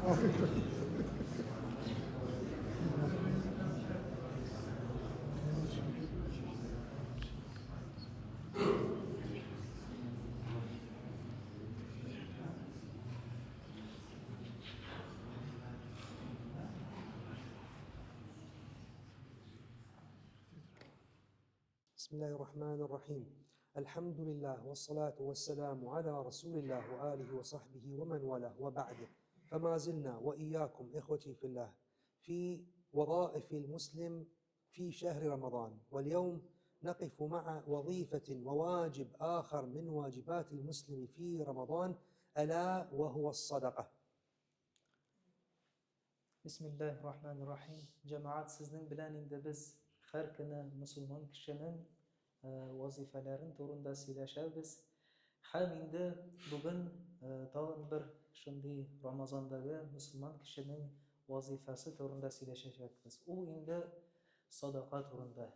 بسم الله الرحمن الرحيم. الحمد لله والصلاة والسلام على رسول الله وآله وصحبه ومن والاه، وبعد. فما زلنا وإياكم إخوتي في الله في وظائف المسلم في شهر رمضان، واليوم نقف مع وظيفة وواجب آخر من واجبات المسلم في رمضان، ألا وهو الصدقة. Бисмиллаһи рахмани рахим. Җәмәгать, сезнең белән инде без һәр көне мөселман кешенең вазифаларын турында сөйләшәбез. Һәм инде бүген тагын бер шундый Рамазандагы мөселман кешенең вазифасы турында сөйләшәчәкбез. Ул инде садака турында.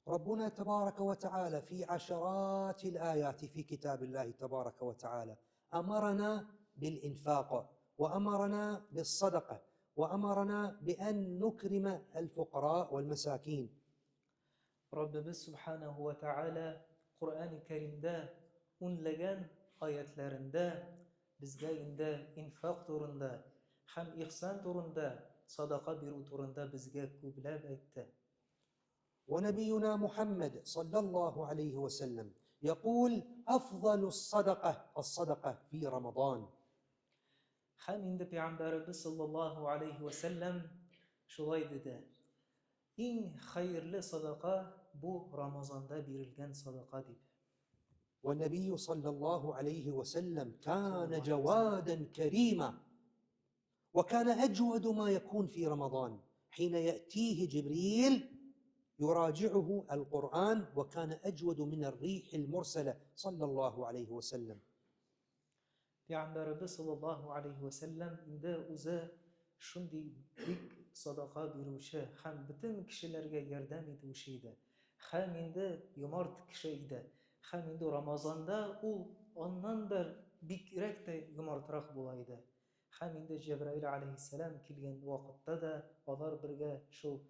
ربنا تبارك وتعالى في عشرات الآيات في كتاب الله تبارك وتعالى أمرنا بالإنفاق، وأمرنا بالصدقة، وأمرنا بأن نكرم الفقراء والمساكين. Раббыбыз Субханаһу ва Тәгалә Коръәни Кәримдә унләгән аятләрендә безгә инде инфак турында һәм ихсан турында, садака бирү турында безгә күпләп әйтте. ونبينا محمد صلى الله عليه وسلم يقول: أفضل الصدقة الصدقة في رمضان. Һәм инде Пәйгамбәребез саллаллаһу алейһи вә сәлләм шулай диде: Иң хәерле садака бу Рамазанда бирелгән садака дип. والنبي صلى الله عليه وسلم كان جوادا كريما، وكان أجود ما يكون في رمضان حين يأتيه جبريل يراجعه القرآن، وكان أجود من الريح المرسلة صلى الله عليه وسلم. Пәйгамбәребез саллаллаһу алейһи вә сәлләм инде үзе шундый бик садака бирүче һәм бөтен кешеләргә ярдәм итүче иде. Һәм инде юмарт кеше иде. Һәм инде Рамазанда ул аннан да бигрәк тә юмартрак була иде. Һәм инде Җәбраил алейһиссәлам килгән вакытта да, алар бергә шул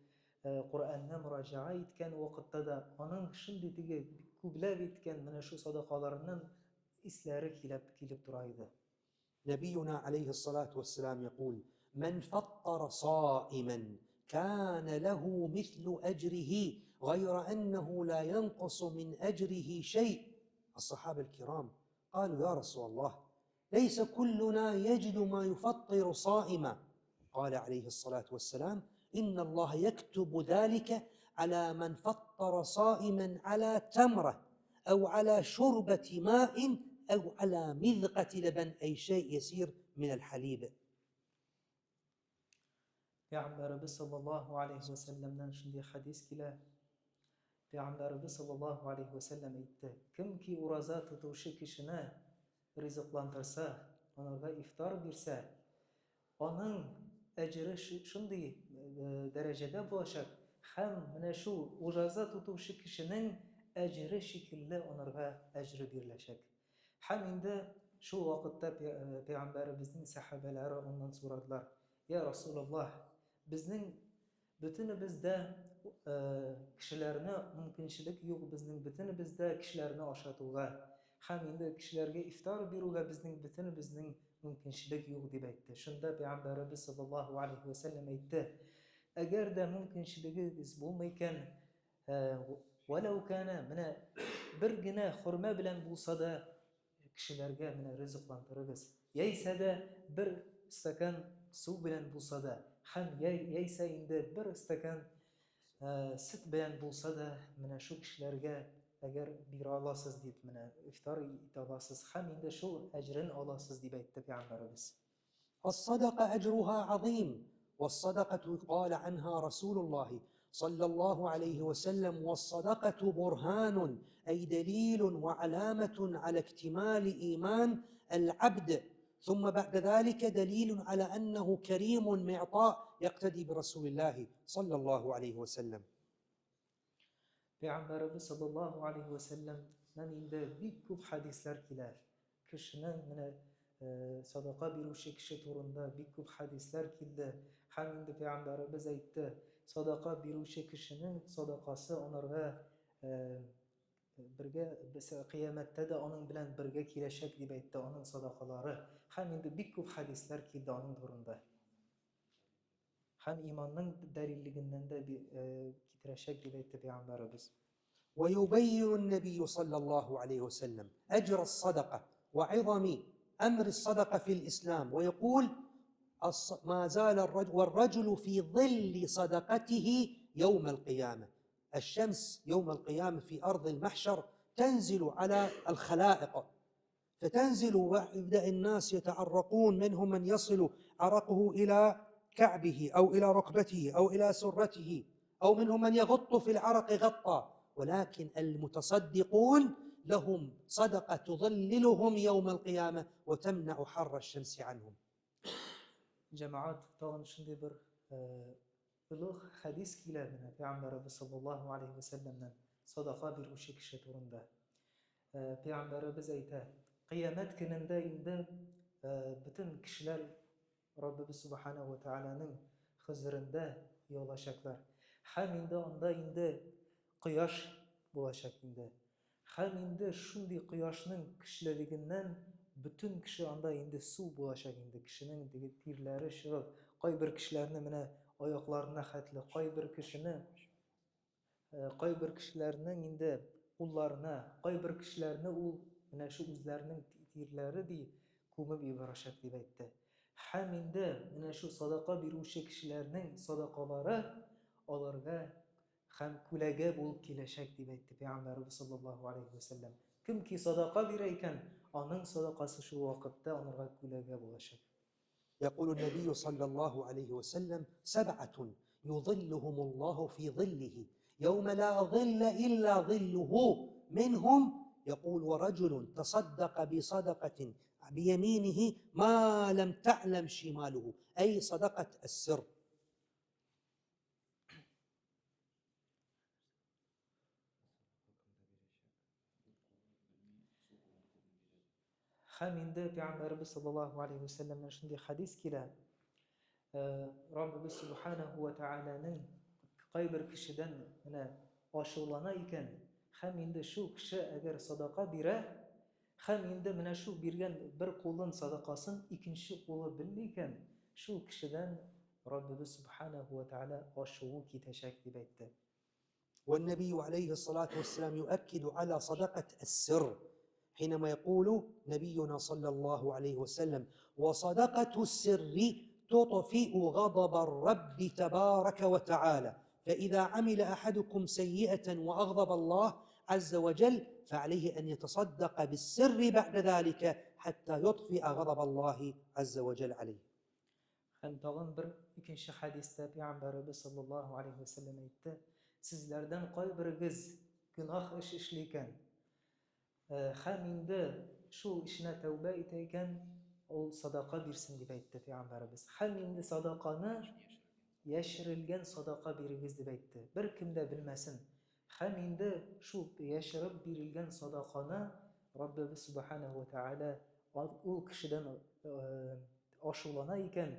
Коръәнне мораҗәга иткән вакытта да, аның шундый теге күпләп иткән менә шул садакаларының исләре килеп килеп тора иде. نبينا عليه الصلاة والسلام يقول: من فطر صائما كان له مثل أجره غير أنه لا ينقص من أجره شيء. الصحابة الكرام قالوا: يا رسول الله، ليس كلنا يجد ما يفطر صائما. قال عليه الصلاة والسلام: إن الله يكتب ذلك على من فطر صائما على تمرة أو على شربة ماء أو على مذقة لبن، أي شيء يسير من الحليب. Пәйгамбәребез саллаллаһу алейһи вә сәлләмнән шундый хәдис килә. Пәйгамбәребез саллаллаһу алейһи вә сәлләм әйтте: Кемки ураза тотучы кешене ризыкландырса, анарга ифтар бирсә, аның әҗере шундый дәрәҗәдә булачак һәм менә шул ураза тотучы кешенең әҗере шикелле анарга әҗере биреләчәк. Һәм инде шул вакытта пәйгамбәребезнең сәхабәләре аннан сорадылар: Я Расулаллаһ, безнең бөтенебез дә кешеләрне мөмкинчелек юк, безнең бөтенебез дә кешеләрне ашатуга һәм инде кешеләргә ифтар бирүгә безнең бөтенебезнең мөмкинчелек юк, дип әйтте. Шунда пәйгамбәребез саллаллаһу алейһи вә сәлләм әйтте: Әгәр дә мөмкинчелегегез булмый икән, вәләү кана менә бер генә хөрмә белән булса да кешеләргә менә ризыкландырыгыз. Яисә дә бер стакан су белән булса да, һәм яисә инде бер стакан сөт белән булса да, менә шул кешеләргә әгәр бирә аласыз дип, менә ифтар итә аласыз һәм инде шул әҗрен аласыз, дип әйтте пәйгамбәребез. الصدقة أجرها عظيم، والصدقة قال عنها رسول الله صلى الله عليه وسلم: والصدقة برهان، أي دليل وعلامة على اكتمال إيمان العبد، ثم بعد ذلك دليل على أنه كريم معطاء يقتدي برسول الله صلى الله عليه وسلم. Пәйгамбәребез саллаллаһу алейһи вә сәлләмнән инде бик күп хәдисләр килә. Кешенең менә Садака бирүче кеше турында бик күп хәдисләр килде. Һәм инде пәйгамбәребез әйтте, садака бирүче кешенең садакасы анарга бергә кыямәттә дә аның белән бергә киләчәк дип әйтте аның садакалары. Һәм инде бик күп хәдисләр килде аның турында. Һәм иманның дәлиллегеннән дә китерәчәк дип әйтте пәйгамбәребез. ويبين النبي صلى الله عليه وسلم أجر الصدقة وعظم أمر الصدقة في الإسلام، ويقول: ما زال الرجل والرجل في ظل صدقته يوم القيامة. الشمس يوم القيامة في أرض المحشر تنزل على الخلائق، فتنزل ويبدأ الناس يتعرقون، منهم من يصل عرقه إلى كعبه أو إلى ركبته أو إلى سرته، أو منهم من يغط في العرق غطا، ولكن المتصدقون لهم صدقة تظللهم يوم القيامة وتمنع حر الشمس عنهم. Җәмәгать, тагын шундый бер олуг хәдис килә менә Пәйгамбәребез саллаллаһу алейһи вә сәлләмнән садака бирүче кеше турында. Пәйгамбәребез әйтә, кыямәт көнендә инде бөтен кешеләр Раббыбыз Субханаһу ва Тааляның хозурында ялачаклар. Һәм инде анда инде кояш булачак инде. Һәм инде шундый кояшның көчлелегеннән бөтен кеше анда инде су булачак инде, кешенең теге тирләре чыгып, кайбер кешеләрне менә аякларына хәтле, кайбер кешене кайбер кешеләрнең инде кулларына, кайбер кешеләрне ул менә шу үзләренең тирләре ди күмеп ебәрәчәк дип әйтте. Һәм инде менә шу садака бирүче кешеләрнең садакалары аларга һәм күләгә булып киләчәк дип әйтте Пәйгамбәребез саллаллаһу алейһи вә сәлләм. Кемки садака бирә икән, аның садакасы шул вакытта анарга күләгә булачак. يقول النبي صلى الله عليه وسلم: سبعة يظلهم الله في ظله يوم لا ظل إلا ظله، منهم يقول: ورجل تصدق بصدقة بيمينه ما لم تعلم شماله، أي صدقة السر. Һәм инде Пәйгамбәребез саллаллаһу алейһи вә сәлләмнән шундый хәдис килә. Раббыбыз субханаху ва тааляның кайбер кешедән менә ачулана икән, һәм инде шул кеше әгәр садака бирә, һәм инде менә шул биргән бер кулын садакасын икенче кулы белми икән, шул кешедән Раббыбыз субханаху ва тааля ачуы китәчәк дип әйтте. والنبي عليه الصلاة والسلام يؤكد على صدقة السر حينما يقول نبينا صلى الله عليه وسلم: وصدقة السر تطفئ غضب الرب تبارك وتعالى، فإذا عمل أحدكم سيئة وأغضب الله عز وجل فعليه أن يتصدق بالسر بعد ذلك حتى يطفئ غضب الله عز وجل عليه. Һәм тагын бер икенче хәдистә Пәйгамбәребез саллаллаһу алейһи вә сәлләм әйтте: Сезләрдән кайберегез гөнаһ эш эшли икән, һәм инде шул эшенә тәүбә итә икән, ул садака бирсен дип әйтте Пәйгамбәребез. Һәм инде садаканы яшерелгән садака бирегез дип әйтте. Бер кем дә белмәсен. Һәм инде шул яшереп бирелгән садаканы Раббыбыз Субханаһу ва Тааля ул кешедән ачулана икән,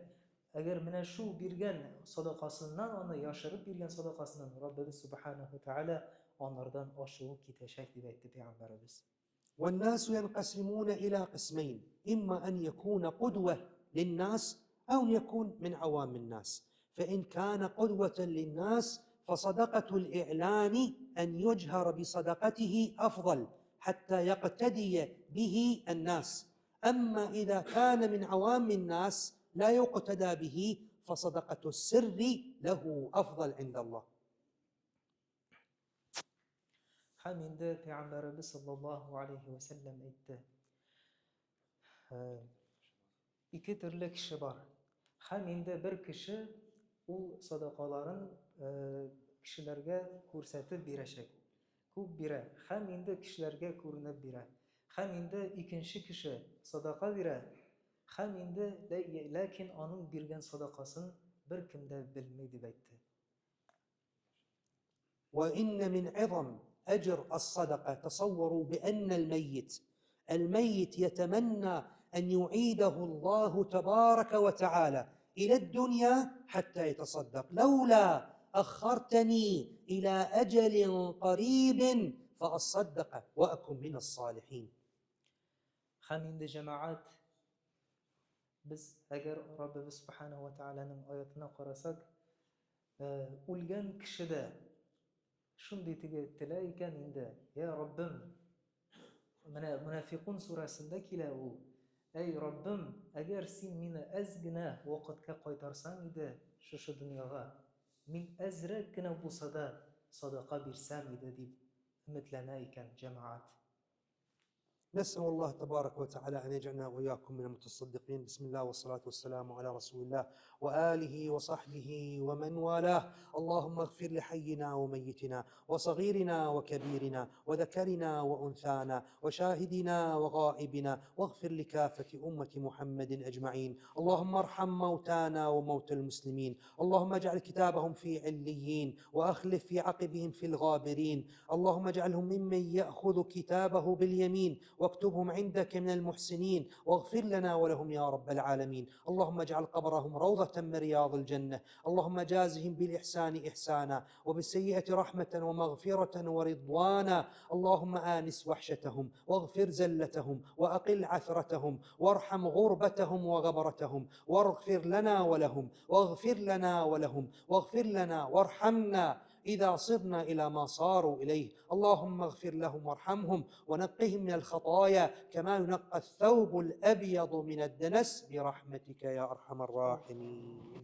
әгәр менә шул биргән садакасыннан, аны яшереп биргән садакасыннан Раббыбыз Субханаһу ва Тааля анардан ачуы китәчәк дип әйтте Пәйгамбәребез. والناس ينقسمون إلى قسمين: إما أن يكون قدوة للناس أو يكون من عوام الناس. فإن كان قدوة للناس فصدقة الإعلان أن يجهر بصدقته أفضل حتى يقتدي به الناس. أما إذا كان من عوام الناس لا يقتدى به فصدقة السر له أفضل عند الله. Һәм инде Пәйгамбәребез саллаллаһу алейһи вә сәлләм әйтте. Ике төрле кеше бар. Һәм инде бер кеше ул садакаларын кешеләргә күрсәтеп бирәчәк. Күп бирә. Һәм инде кешеләргә күренеп бирә. Һәм инде икенче кеше садака бирә. Һәм инде ләкин аның биргән садакасын беркем дә белми дип әйтте. وإن من عظم أجر الصدقة، تصوروا بأن الميت يتمنى أن يعيده الله تبارك وتعالى إلى الدنيا حتى يتصدق، لولا أخرتني إلى أجل قريب فأصدق وأكن من الصالحين. Һәм инде, җәмәгать, без әгәр Раббыбыз Субханаһу ва Тааляның аятына карасак, үлгән кеше дә шундый теге теләй икән инде: «Я Раббым», менә Мунафикун сүрәсендә килә ул, «Әй Раббым, әгәр син мине әз генә вакытка кайтарсаң иде шушы дөньяга, мин әзрәк кенә булса да садака бирсәм иде», дип өметләнә икән, җәмәгать. نسأل الله تبارك وتعالى أن يجعلنا وإياكم من المتصدقين. بسم الله والصلاة والسلام على رسول الله وآله وصحبه ومن والاه. اللهم اغفر لحينا وميتنا وصغيرنا وكبيرنا وذكرنا وأنثانا وشاهدنا وغائبنا، واغفر لكافة أمة محمد أجمعين. اللهم ارحم موتانا وموتى المسلمين. اللهم اجعل كتابهم في عليين وأخلف في عقبهم في الغابرين. اللهم اجعلهم ممن يأخذ كتابه باليمين واكتبهم عندك من المحسنين، واغفر لنا ولهم يا رب العالمين. اللهم اجعل قبرهم روضة من رياض الجنة. اللهم جازهم بالإحسان إحسانا وبالسيئة رحمة ومغفرة ورضوانا. اللهم آنس وحشتهم واغفر زلتهم وأقل عثرتهم وارحم غربتهم وغبرتهم، واغفر لنا ولهم، واغفر لنا ولهم، واغفر لنا وارحمنا إذا صرنا إلى ما صاروا إليه. اللهم اغفر لهم وارحمهم ونقهم من الخطايا كما ينقى الثوب الأبيض من الدنس برحمتك يا أرحم الراحمين.